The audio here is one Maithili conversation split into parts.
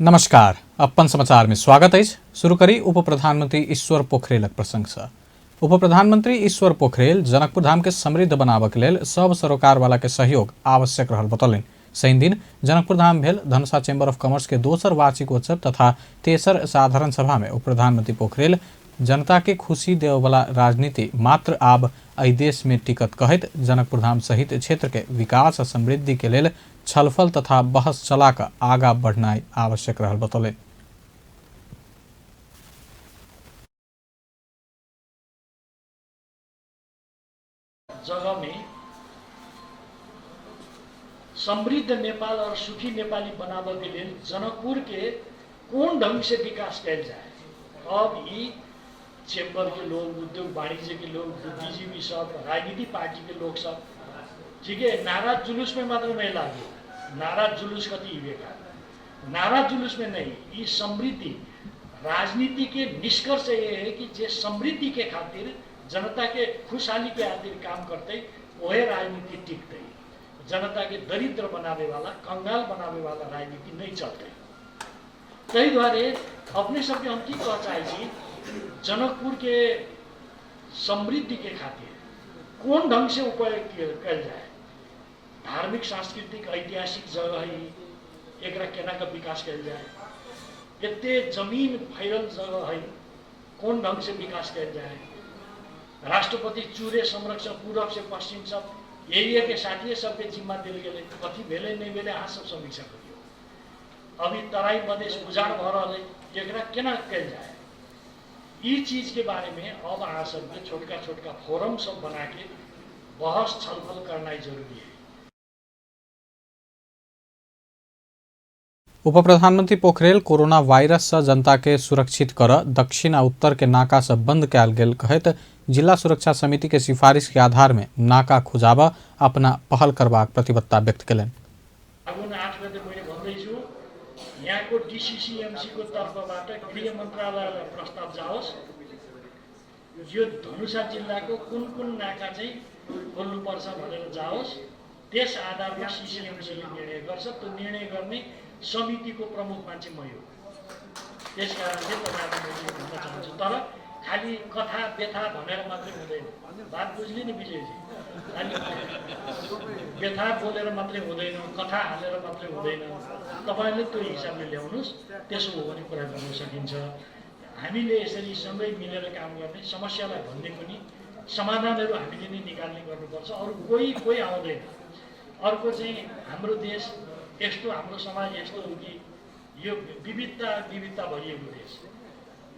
नमस्कार, अपन समाचार में स्वागत अछि। शुरू करी उप प्रधानमंत्री ईश्वर पोखरेलक प्रसंग से। उप प्रधानमंत्री ईश्वर पोखरेल जनकपुर धाम के समृद्ध बनाबक के लेल सब सरोकार वाला के सहयोग आवश्यक रहल बतौलनि। शनि दिन जनकपुर धाम भेल धनुषा चैम्बर ऑफ कॉमर्स के दोसर वार्षिकोत्सव तथा तेसर साधारण सभा में उप प्रधानमंत्री पोखरेल जनता के खुशी देववाला राजनीति मात्र आब एहि देश में टिकत कहैत जनकपुर धाम सहित क्षेत्र के विकास आ समृद्धि के लेल छलफल तथा बहस चला कऽ आगा बढ़नाइ आवश्यक रहल बतौलनि। जगह में समृद्ध नेपाल और सुखी नेपाली बनाबऽ के लेल जनकपुर के कोन ढंग से विकास कयल जाए। अब ई चेम्बर के लोग, उद्योग वाणिज्य के लोग, बुद्धिजीवी सब, राजनीति पार्टी के लोग सब, ठीक है, नारा जुलूस में मात्र नहीं लागू, नारा जुलूस कति बेकार, नारा जुलूस में नहीं। ई समृद्धि राजनीति के निष्कर्ष ये है कि जे समृद्धि के खातिर जनता के खुशहाली के खातिर काम करते वह राजनीति टिकते। जनता के दरिद्र बनावे वाला, कंगाल बनावे वाला राजनीति नहीं चलते। ताहि दुआरे अपने सबके हम की कह चाहै छी, जनकपुर के समृद्धि के खातिर कोन ढंग से उपयोग कयल जाए। धार्मिक, सांस्कृतिक, ऐतिहासिक जगह है, एकरा केना के विकास कयल जाए। एते जमीन फैलल जगह है, कोन ढंग से विकास कयल जाए। राष्ट्रपति चूरे संरक्षण पूरब से पश्चिम सब एरिया के साथिये सबके जिम्मा देल गेलै, कथी भेलै नहीं भेलै अहाँ सब समीक्षा करियौ। अभी तराई मधेश उजाड़ भऽ रहल है, एकरा केना कयल जाए, ई चीज के बारे में अब अहाँ सबके छोटका छोटका फोरम सब बना के बहस छलफल करनाइ जरूरी है। उप प्रधानमंत्री पोखरेल कोरोना वायरस से जनता के सुरक्षित कर दक्षिण आ उत्तर के नाका सब बंद कयल गेल कहैत जिला सुरक्षा समिति के सिफारिश के आधार में नाका खुजाबऽ अपना पहल करबाक प्रतिबद्धता व्यक्त केलनि। फागुन 8 गते मैले भन्दैछु, यहाँको डिसिसिएमसी को तर्फबाट गृह मन्त्रालयलाई प्रस्ताव जाओस्, यो धनुषा जिल्लाको कुन कुन नाका चाहिँ खोल्नुपर्छ भनेर जाओस्। त्यस आधारमा सिसिएमसीले निर्णय गर्छ। त्यो निर्णय गर्ने समितिको प्रमुख मान्छे मै हो। त्यस कारणले तपाईँहरूलाई मैले भन्न चाहन्छु, तर खालि कथा व्यथा भनेर मात्रै हुँदैन। बात बुझ्ने नि विजयजी, खालि व्यथा बोलेर मात्रै हुँदैन, कथा हालेर मात्रै हुँदैन। तपाईँले त्यो हिसाबले ल्याउनुहोस्, त्यसो हो भने कुरा गर्न सकिन्छ। हामीले यसरी सँगै मिलेर काम गर्ने, समस्यालाई भन्ने पनि समाधानहरू हामीले नै निकाल्ने गर्नुपर्छ, अरू कोही कोही आउँदैन। अर्को चाहिँ हाम्रो देश यस्तो, हाम्रो समाज यस्तो हो कि यो विविधता विविधता भरिएको देश।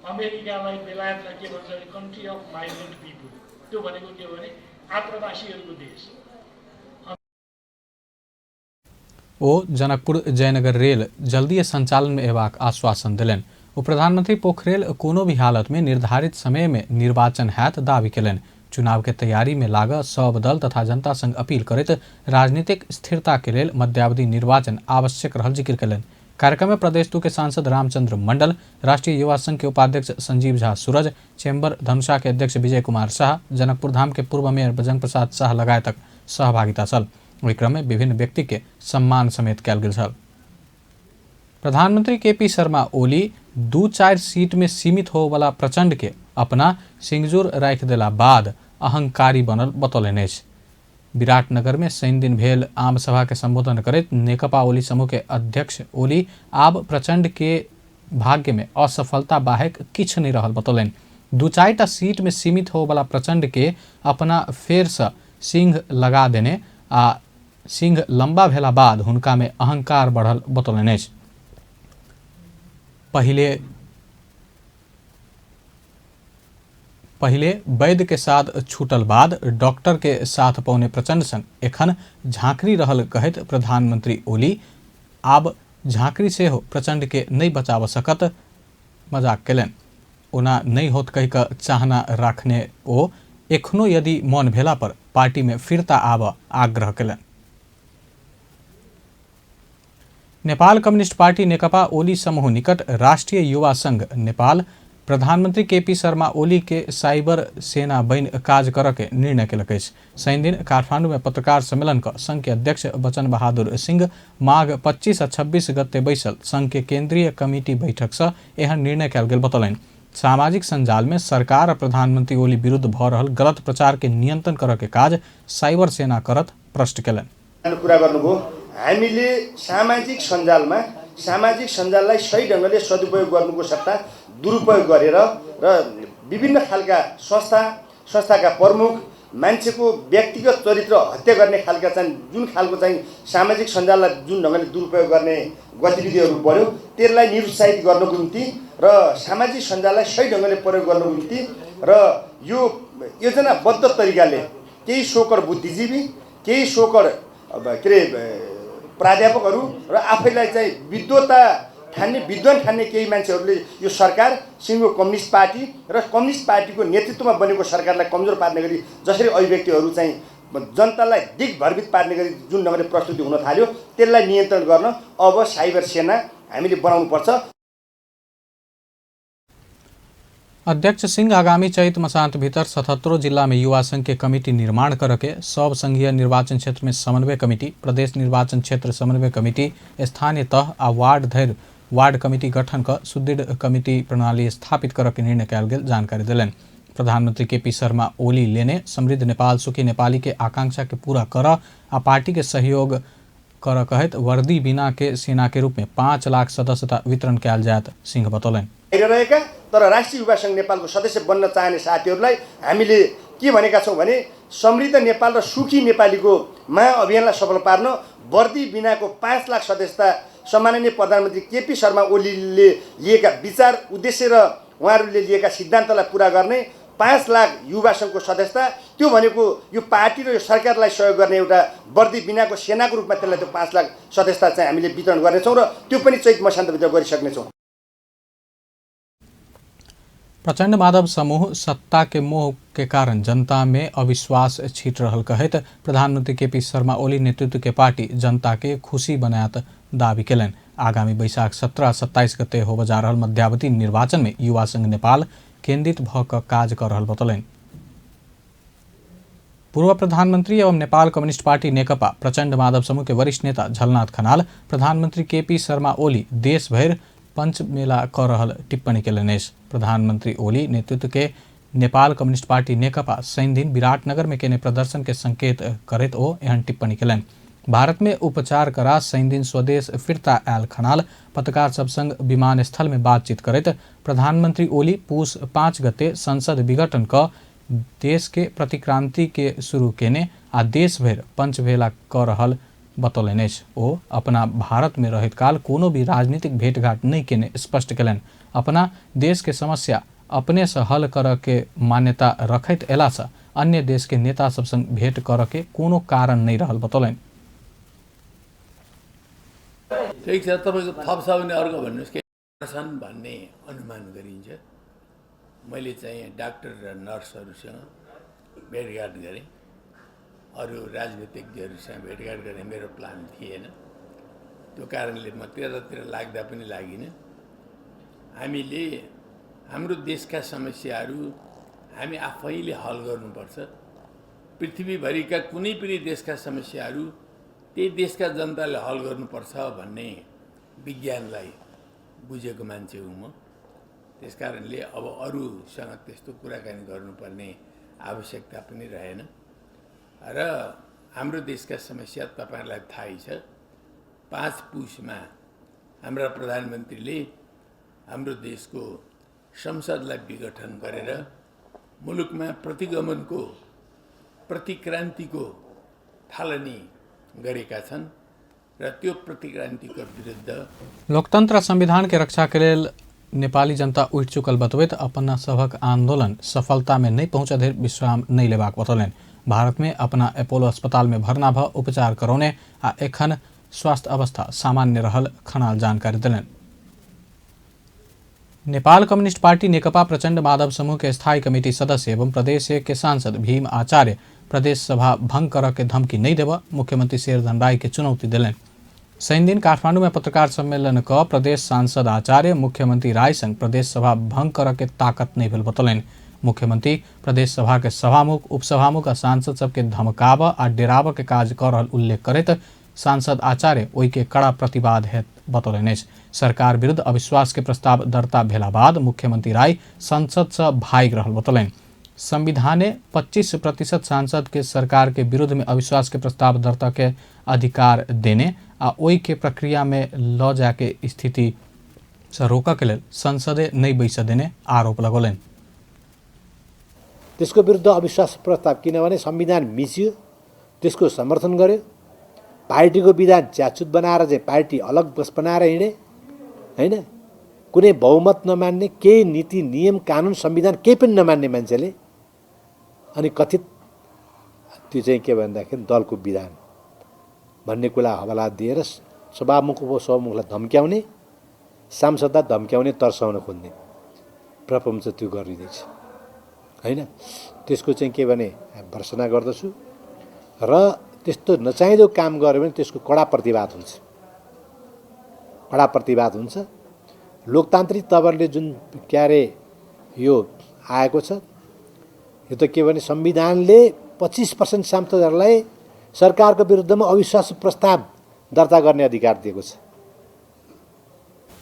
अमेरिकालाई, बेलायतलाई के भन्छ भने कन्ट्री अफ माइग्रेन्ट पिपुल, त्यो भनेको के हो भने आप्रवासीहरूको देश। ओ जनकपुर जयनगर रेल जल्दीए संचालन में एबाक आश्वासन देलनि। ओ प्रधानमंत्री पोखरेल कोनो भी हालत में निर्धारित समय में निर्वाचन हैत दावी केलनि। चुनाव के तैयारी में लागऽ सब दल तथा जनता संग अपील करैत राजनीतिक स्थिरता के लेल मध्यावधि निर्वाचन आवश्यक रहल जिक्र केलनि। कार्यक्रम में प्रदेश 2 के सांसद रामचंद्र मंडल, राष्ट्रीय युवा संघ के उपाध्यक्ष संजीव झा सूरज, चैम्बर धनुषा के अध्यक्ष विजय कुमार शाह, जनकपुर धाम के पूर्व मेयर बजरंग प्रसाद शाह लगायतक सहभागिता छल। ओहि क्रम में विभिन्न व्यक्ति के सम्मान समेत कयल गेल छल। प्रधानमंत्री के पी शर्मा ओली 2-4 सीट में सीमित होवला प्रचंड के अपना सिंगजूर राखि देला बाद अहंकारी बनल बतौलनि अछि। विराटनगर में शनि दिन भेल आम सभा के संबोधन करैत नेकपा ओली समूह के अध्यक्ष ओली आब प्रचंड के भाग्य में असफलता बाहेक किछु नहि रहल बतौलनि। 2-4 सीट में सीमित होवला प्रचंड के अपना फेर से सिंह लगा देने आ सिंह लंबा भेला बाद हुनका में अहंकार बढ़ल बतौलनि अछि। पहिले वैद्य के साथ छूटल बाद डॉक्टर के साथ पौने प्रचंड संग एखन झांकरी रहल कहैत प्रधानमंत्री ओली आब झांकरी सेहो प्रचंड के नहि बचाब सकत मजाक केलनि। ओना नहि होत कहि कऽ चाहना राखने ओ एखनो यदि मन भेला पर पार्टी में फिरता आबऽ आग्रह केलनि। नेपाल कम्युनिस्ट पार्टी नेकपा ओली समूह निकट राष्ट्रिय युवा संघ नेपाल प्रधानमंत्री केपी शर्मा ओली के साइबर सेना बनि काज करऽ के निर्णय केलक अछि। शनिदिन काठमांडू में पत्रकार सम्मेलन क संघ के अध्यक्ष बचन बहादुर सिंह माघ 25 आ 26 गते बैसल संघ के केंद्रीय कमिटी बैठक से एहन निर्णय कयल गेल बतौलनि। सामाजिक संजाल में सरकार आ प्रधानमंत्री ओली विरुद्ध भऽ रहल गलत प्रचार के नियंत्रण करऽ के काज साइबर सेना करत प्रश्न केलनि। कुरा गर्नुभयो, हामीले सामाजिक सञ्जालमा सामाजिक सञ्जाललाई सही ढङ्गले सदुपयोग गर्नुको सट्टा दुरुपयोग गरेर र विभिन्न खालका संस्थाका प्रमुख मान्छेको व्यक्तिगत चरित्र हत्या गर्ने खालका चाहिँ जुन खालको चाहिँ सामाजिक सञ्जाललाई जुन ढङ्गले दुरुपयोग गर्ने गतिविधिहरू बढ्यो त्यसलाई निरुत्साहित गर्नको निम्ति र सामाजिक सञ्जाललाई सही ढङ्गले प्रयोग गर्नको निम्ति र यो योजनाबद्ध तरिकाले केही सोकर बुद्धिजीवी, केही सोकर अब के अरे प्राध्यापकहरू र आफैलाई चाहिँ विद्वता ठान्ने विद्वान ठान्ने केही मान्छेहरूले यो सरकार सिङ्गो कम्युनिस्ट पार्टी र कम्युनिस्ट पार्टीको नेतृत्वमा बनेको सरकारलाई कमजोर पार्ने गरी जसरी अभिव्यक्तिहरू चाहिँ जनतालाई दिग्भ्रमित पार्ने गरी जुन ढङ्गले प्रस्तुति हुन थाल्यो त्यसलाई नियन्त्रण गर्न अब साइबर सेना हामीले बनाउनुपर्छ। अध्यक्ष सिंह आगामी चैत मसांत भीतर 77 जिला में युवा संघ के कमिटी निर्माण करके सब संघीय निर्वाचन क्षेत्र में समन्वय कमिटी, प्रदेश निर्वाचन क्षेत्र समन्वय कमिटी, स्थानीय तह आ वार्ड धरि वार्ड कमिटी गठन क सुदृढ़ कमिटी प्रणाली स्थापित करके के निर्णय कयल गेल जानकारी देलनि। प्रधानमंत्री केपी शर्मा ओली लेने समृद्ध नेपाल सुखी नेपाली के आकांक्षा के पूरा कर आ पार्टी के सहयोग कर कहैत वर्दी बिना के सेना के रूप में 5 लाख सदस्यता वितरण कयल जायत सिंह बतौलनि। रहेका तर राष्ट्रिय युवा सङ्घ नेपालको सदस्य बन्न चाहने साथीहरूलाई हामीले के भनेका छौँ भने समृद्ध नेपाल र सुखी नेपालीको महाअभियानलाई सफल पार्न वर्दी बिनाको 5 लाख सदस्यता सम्माननीय प्रधानमन्त्री केपी शर्मा ओलीले लिएका विचार उद्देश्य र उहाँहरूले लिएका सिद्धान्तलाई पुरा गर्ने 5 लाख युवा सङ्घको सदस्यता, त्यो भनेको यो पार्टी र यो सरकारलाई सहयोग गर्ने एउटा वर्दी बिनाको सेनाको रूपमा त्यसलाई त्यो 5 लाख सदस्यता चाहिँ हामीले वितरण गर्नेछौँ र त्यो पनि चैत मसान्तभित्र गरिसक्नेछौँ। प्रचंड माधव समूह सत्ता के मोह के कारण जनता में अविश्वास छीट रहल कहैत प्रधानमंत्री केपी शर्मा ओली नेतृत्व के पार्टी जनता के खुशी बनायत दावी केलनि। आगामी बैशाख 17 27 गते होबय जा रहल मध्यावधि निर्वाचन में युवा संघ नेपाल केंद्रित भ क काज कर रहल बतौलनि। पूर्व प्रधानमंत्री एवं नेपाल कम्युनिस्ट पार्टी नेकपा प्रचंड माधव समूह के वरिष्ठ नेता झलनाथ खनाल प्रधानमंत्री केपी शर्मा ओली देश भरि पंचमेला क रहल टिप्पणी केलनि अछि। प्रधानमंत्री ओली नेतृत्व के नेपाल कम्युनिस्ट पार्टी नेकपा शनिदिन विराटनगर में केने प्रदर्शन के संकेत करैत ओ एहन टिप्पणी केलनि। भारत में उपचार करा शनिदिन स्वदेश फिर्ता आयल खनाल पत्रकार सब संग विमानस्थल में बातचीत करैत प्रधानमंत्री ओली पूस 5 गते संसद विघटन क देश के प्रतिक्रांति के शुरू केने आ देश भरि पंचभेला क रहल बतौलनि अछि। ओ अपना भारत में रहैत काल कोनो भी राजनीतिक भेंटघाट नहि केने स्पष्ट केलनि। अपना देश के समस्या अपने से हल करऽ के मान्यता रखैत अयला से अन्य देश के नेता सब संग भेंट करऽ के कोनो कारण नहि रहल बतौलनि। ठिक छ, तपाईको थप छ भने अर्को भन्नुहोस् के छन् भन्ने अनुमान गरिन्छ। मैले चाहिँ डाक्टर र नर्सहरूसँग भेटघाट गरेँ, अरू राजनीतिज्ञहरूसँग भेटघाट गर्ने मेरो प्लान थिएन। त्यो कारणले म त्यतातिर लाग्दा पनि लागिनँ। हामीले हाम्रो देशका समस्याहरू हामी आफैले हल गर्नुपर्छ। पृथ्वीभरिका कुनै पनि देशका समस्याहरू त्यही देशका जनताले हल गर्नुपर्छ भन्ने विज्ञानलाई बुझेको मान्छे हुँ म। त्यसकारणले अब अरूसँग त्यस्तो कुराकानी गर्नुपर्ने आवश्यकता पनि रहेन। र हाम्रो देशका समस्या तपाईहरूलाई थाहै छ। 5 पुसमा हाम्रा प्रधानमन्त्रीले हाम्रो देशको संसदलाई विघटन गरेर मुलुकमा प्रतिगमनको प्रतिक्रान्तिको थालनी गरेका छन् र त्यो प्रतिक्रान्तिको विरुद्ध लोकतंत्र संविधान के रक्षा के लेल नेपाली जनता उठि चुकल बतबैत अपना सभक आंदोलन सफलता में नहीं पहुँच धरि विश्राम नहीं लेबाक बतौलनि। भारत में अपना अपोलो अस्पताल में भर्ना भ उपचार करौने आ एखन स्वास्थ्य अवस्था सामान्य रहल खनाल जानकारी देलनि। नेपाल कम्युनिस्ट पार्टी नेकपा प्रचंड माधव समूह के स्थायी कमिटी सदस्य एवं प्रदेश 1 के सांसद भीम आचार्य प्रदेश सभा भंग करऽ के धमकी नहीं देबऽ मुख्यमंत्री शेरधन राय के चुनौती देलनि। शनिदिन काठमांडू में पत्रकार सम्मेलन क प्रदेश सांसद आचार्य मुख्यमंत्री राय संग प्रदेश सभा भंग करऽ के ताकत नहीं भेल बतौलनि। मुख्यमंत्री प्रदेश सभा के सभामुख, उपसभामुख आ सांसद सबके धमकाबऽ आ डेराबऽ के काज कऽ रहल उल्लेख करैत सांसद आचार्य ओहि के कड़ा प्रतिवाद है बतौलनि अछि। सरकार विरुद्ध अविश्वास के प्रस्ताव दर्ता भेला बाद मुख्यमंत्री राय संसद से भागि रहल बतौलनि। संविधाने 25% सांसद के सरकार के विरुद्ध में अविश्वास के प्रस्ताव दर्ता के अधिकार देने आ ओहि के प्रक्रिया में ल जाके स्थिति से रोकऽ के लेल संसदे नहीं बैसऽ देने आरोप लगौलनि। त्यसको विरुद्ध अविश्वास प्रस्ताव किनभने संविधान मिचियो, त्यसको समर्थन गर्यो, पार्टीको विधान च्याचुत बनाएर चाहिँ पार्टी अलग बस बनाएर हिँडे, हैन? कुनै बहुमत नमान्ने, केही नीति नियम कानुन संविधान केही पनि नमान्ने मान्छेले अनि कथित त्यो चाहिँ के भन्दाखेरि दलको विधान भन्ने कुरा हवाला दिएर सभामुख उपसभामुखलाई धम्क्याउने, सांसदलाई धम्क्याउने, तर्साउन खोज्ने प्रपञ्च त्यो गरिँदैछ, हैन? त्यसको चाहिँ के भने भर्सना गर्दछु र त्यस्तो नचाहिँदो काम गर्यो भने त्यसको कडा प्रतिवाद हुन्छ, कडा प्रतिवाद हुन्छ। लोकतान्त्रिक तवरले जुन क्यारे यो आएको छ, यो त के भने संविधानले 25% सांसदहरूलाई सरकारको विरुद्धमा अविश्वास प्रस्ताव दर्ता गर्ने अधिकार दिएको छ।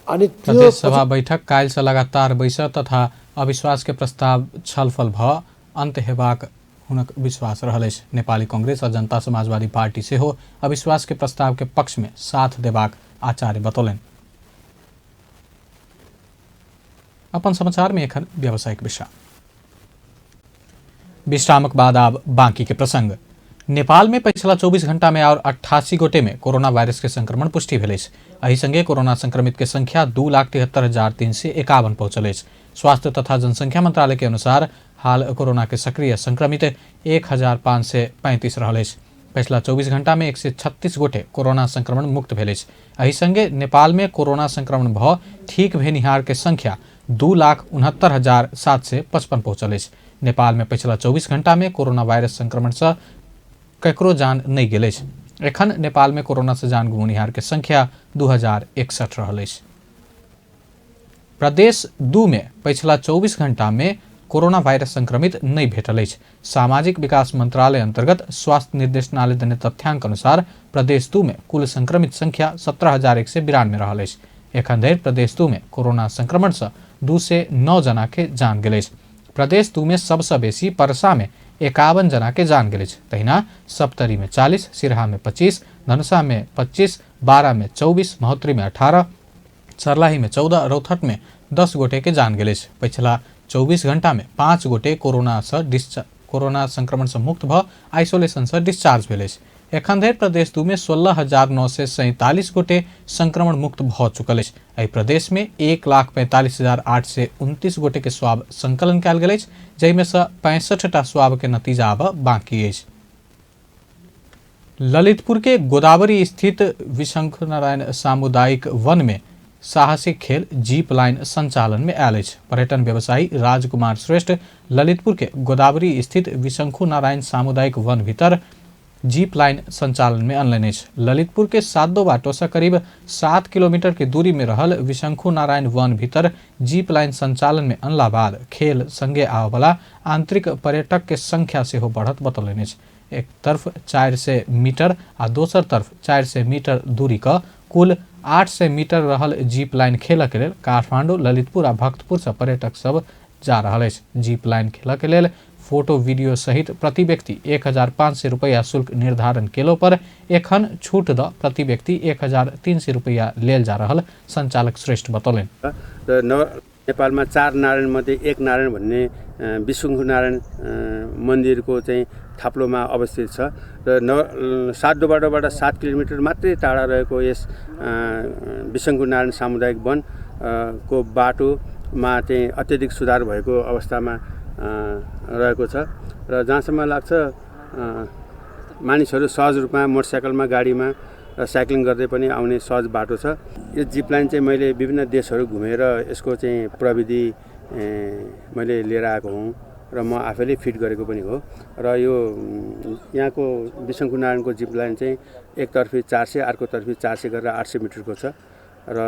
अनि प्रदेश सभा बैठक काल्हि से लगातार बैसत तथा अविश्वास के प्रस्ताव छलफल भ अन्त हेबाक हुनक विश्वास रहल अछि। नेपाली कांग्रेस आ जनता समाजवादी पार्टी सेहो अविश्वास के प्रस्ताव के पक्ष में साथ देबाक आचार्य बतौलनि। अपन समाचार में एखन व्यावसायिक विश्राम। विश्रामक बाद आब बाकी के प्रसंग। नेपाल में पिछला 24 घंटा में और 88 गोटे में कोरोना वायरस के संक्रमण पुष्टि भेल अछि। एहि संगे कोरोना संक्रमित के संख्या 2,73,351 पहुंचल अछि। स्वास्थ्य तथा जनसंख्या मंत्रालय के अनुसार हाल कोरोना के सक्रिय संक्रमित 1,535 रहल अछि। पिछला 24 घंटा में 136 गोटे कोरोना संक्रमण मुक्त भेल अछि। एहि संगे नेपाल में कोरोना संक्रमण भ ठीक भेनिहार के संख्या 2,69,755 पहुंचल अछि। नेपाल में पिछला 24 घंटा में कोरोना वायरस संक्रमण से ककरो जान नहीं गेल अछि। एखन नेपाल में कोरोना से जान गुमनिहार के संख्या 2,061 रहल अछि। प्रदेश 2 में पिछला 24 घंटा में कोरोना वायरस संक्रमित नहीं भेटल अछि। सामाजिक विकास मंत्रालय अंतर्गत स्वास्थ्य निर्देशनालय देने तथ्यांक अनुसार प्रदेश 2 में कुल संक्रमित संख्या 17,192 रहल अछि। एखन धरि प्रदेश 2 में कोरोना संक्रमण से 209 जना के जान गेल अछि। प्रदेश 2 में सबसे बेसी परसा में 51 जना के जान गेल अछि। तहिना सप्तरी में 40, सिरहा में 25, धनुषा में 25, बारा में 24, महोत्तरी में 18, सर्लाही में 14, रौतहट में 10 गोटे के जान गेल अछि। पिछला 24 घंटा में 5 गोटे कोरोना संक्रमण से मुक्त भ आइसोलेशन से डिस्चार्ज भेल अछि। एखन धरि प्रदेश 2 में 16,947 गोटे संक्रमण मुक्त भ चुकल अछि। एहि प्रदेश में 1,45,829 गोटे के स्वाब संकलन कयल गेल अछि, जाहिमे से 65टा स्वाब के नतीजा आब बाकी अछि। ललितपुर के गोदावरी स्थित विशंख नारायण सामुदायिक वन में साहसिक खेल जीप लाइन संचालन में आयल अछि। पर्यटन व्यवसायी राजकुमार श्रेष्ठ ललितपुर के गोदावरी स्थित विशंखु नारायण सामुदायिक वन भीतर जीप लाइन संचालन में अनलनि अछि। ललितपुर के सादो बाटो से करीब 7 किलोमीटर के दूरी में रहल विशंखु नारायण वन भीतर जीप लाइन संचालन में अनला बाद खेल संगे आबयवला आंतरिक पर्यटक के संख्या सेहो बढ़त बतौलनि अछि। एक तरफ 400 मीटर आ दोसर तरफ 400 मीटर दूरी क कुल 800 मीटर रहल जीप लाइन खेलक लेल काठमांडू, ललितपुर आ भक्तपुर से पर्यटक सब जा रहल अछि। जीप लाइन खेलक लेल फोटो वीडियो सहित प्रति व्यक्ति 1,500 रुपैया शुल्क निर्धारण केलो पर एखन छूट द प्रति व्यक्ति 1,300 रुपैया लेल जा रहल संचालक श्रेष्ठ बतौलनि। र नेपालमा 4 नारायण मध्ये 1 नारायण भन्ने विशंखु नारायण मन्दिरको चाहिँ थाप्लोमा अवस्थित छ र सातो बाटोबाट 7 किलोमिटर मात्रै टाढा रहेको यस विशंखु नारायण सामुदायिक वन को बाटोमा चाहिँ अत्यधिक सुधार भएको अवस्थामा रहेको छ र जहाँसम्म लाग्छ मानिसहरू सहज रूपमा मोटरसाइकलमा, गाडीमा र साइक्लिङ गर्दै पनि आउने सहज बाटो छ। यो जिप लाइन चाहिँ मैले विभिन्न देशहरू घुमेर यसको चाहिँ प्रविधि मैले लिएर आएको हुँ। र म आफैले फिट गरेको पनि हो। र यो यहाँको बिशङ्खु नारायणको जिप लाइन चाहिँ एकतर्फी 400 अर्कोतर्फी 400 गरेर 800 मिटरको छ र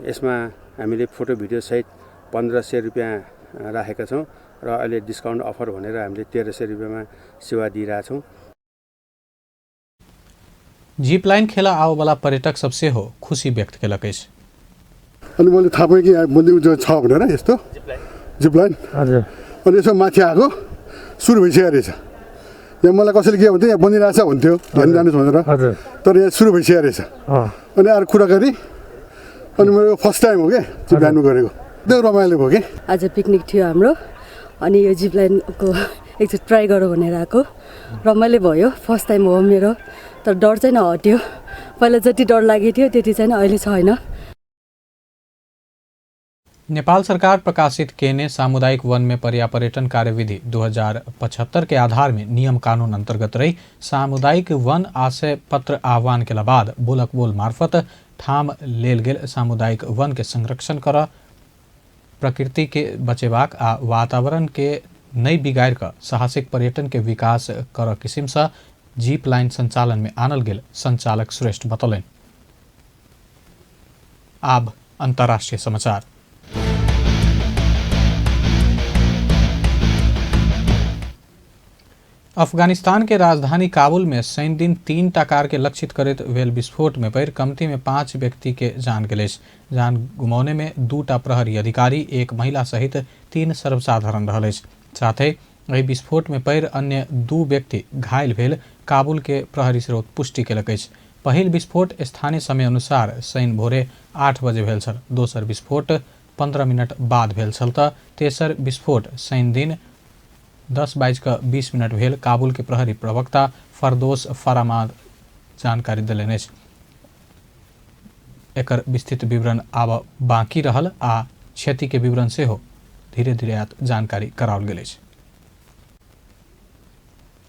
यसमा हामीले फोटो भिडियोसहित 1500 रुपियाँ राखेका छौँ र अहिले डिस्काउन्ट अफर भनेर हामीले 1300 रुपियाँमा सेवा दिइरहेछौँ। जीप लाइन खेला आबऽवला पर्यटक सब सेहो खुसी व्यक्त केलक अछि। अनि मैले थाहा पाएँ कि यहाँ मन्दिर जो छ भनेर यस्तो जिप लाइन, हजुर, अनि यसो माथि आएको सुरु भइसकेको रहेछ। यहाँ मलाई कसैले के भन्थ्यो, यहाँ बनिरहेछ भन्थ्यो, हेर्नु जानुहोस् भनेर, हजुर, तर यहाँ सुरु भइसकेको रहेछ। अनि आएर कुराकानी, अनि मेरो फर्स्ट टाइम हो क्या जिप लाइनमा गरेको, एकदम रमाइलो भयो कि। आज पिकनिक थियो हाम्रो, अनि यो जिप लाइनको एकचोटि ट्राई गरौँ भनेर आएको, रमाइलो भयो। फर्स्ट टाइम हो मेरो, तर डर चाहिँ नहट्यो। पहिला जति डर लागेको थियो त्यति चाहिँ अहिले छैन। नेपाल सरकार प्रकाशित केने सामुदायिक वन में पर्यापर्यटन कार्यविधि 2075 के आधार में नियम कानून अंतर्गत रही सामुदायिक वन आशय पत्र आह्वान के बाद बोलक बोल मार्फत ठाम लेल गेल सामुदायिक वन के संरक्षण कर, प्रकृति के बचेबाक आ वातावरण के नहीं बिगाड़ कर साहसिक पर्यटन के विकास कर किसिम से जीप लाइन संचालन में आनल गेल संचालक श्रेष्ठ बतौलनि। आब अंतर्राष्ट्रीय समाचार। अफगानिस्तान के राजधानी काबुल में शनि दिन 3 टा कार के लक्षित करैत भेल विस्फोट में पड़ि कमती में 5 व्यक्ति के जान गेल अछि। जान गुमौने में 2 टा प्रहरी अधिकारी, 1 महिला सहित 3 सर्वसाधारण रहल अछि। साथै एहि विस्फोट में पड़ि अन्य 2 व्यक्ति घायल भेल काबुल के प्रहरी स्रोत पुष्टि केलक अछि। पहिल विस्फोट स्थानीय समय अनुसार शनि भोरे 8 बजे भेल छल। दोसर विस्फोट 15 मिनट बाद भेल छल त तेसर विस्फोट शनि दिन 10:20 भेल काबुल के प्रहरी प्रवक्ता फरदोस फरामाद जानकारी देलनि अछि। एकर विस्तृत विवरण आब बाकी रहल आ क्षति के विवरण सेहो धीरे धीरे आत जानकारी कराओल गेल अछि।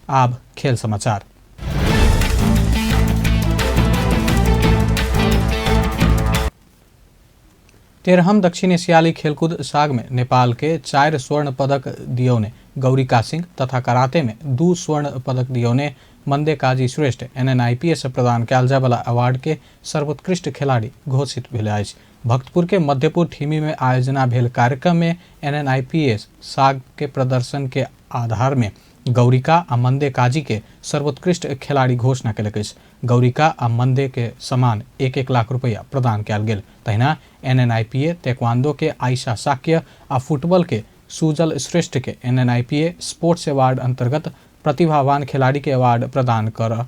आब खेल समाचार। तेरहम दक्षिण एशियाली खेलकूद साग में नेपाल के 4 स्वर्ण पदक दियौने गौरिका सिंह तथा कराते में 2 स्वर्ण पदक दियौने मंदे काजी श्रेष्ठ एनएनआईपीएस प्रदान कयल जायवला अवार्ड के सर्वोत्कृष्ट खिलाड़ी घोषित भेल अछि। भक्तपुर के मध्यपुर ठीमी में आयोजना भेल कार्यक्रम में एनएनआईपीएस साग के प्रदर्शन के आधार में गौरिका आ मंदे काजी के सर्वोत्कृष्ट खिलाड़ी घोषणा केलक अछि। गौरिका आ मंदे के समान 1-1 लाख रुपया प्रदान कयल गेल। तहिना एनएनआईपीए तेक्वांदो के आयशा साक्य आ फुटबॉल के सुजल श्रेष्ठ के एनएनआईपीए स्पोर्ट्स अवार्ड अंतर्गत प्रतिभावान खिलाड़ी के अवार्ड प्रदान कर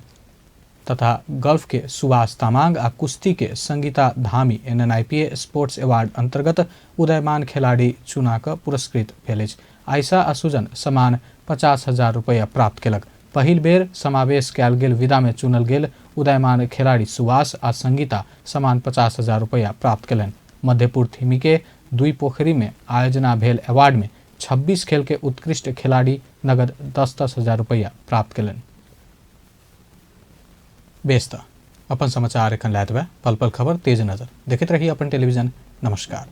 तथा गोल्फ के सुभाष तामांग आ कुश्ती के संगीता धामी एनएनआईपीए स्पोर्ट्स अवार्ड अंतर्गत उदयमान खिलाड़ी चुना कऽ पुरस्कृत भेल अछि। आयशा आ सुजन समान 50,000 रुपया प्राप्त केलक। पहिल बेर समावेश कयल गेल विधा में चुनल गेल उदयमान खिलाड़ी सुभाष आ संगीता समान 50,000 रुपया प्राप्त केलनि। मध्यपुर थीमी के दुई पोखरी में आयोजना भेल अवार्ड में 26 खेल के उत्कृष्ट खिलाड़ी नगद 10-10 हजार रुपया प्राप्त केलनि। बेस त अपन समाचार एखन लैत पल पल खबर तेज नजर देखैत रही अपन टेलीविजन। नमस्कार।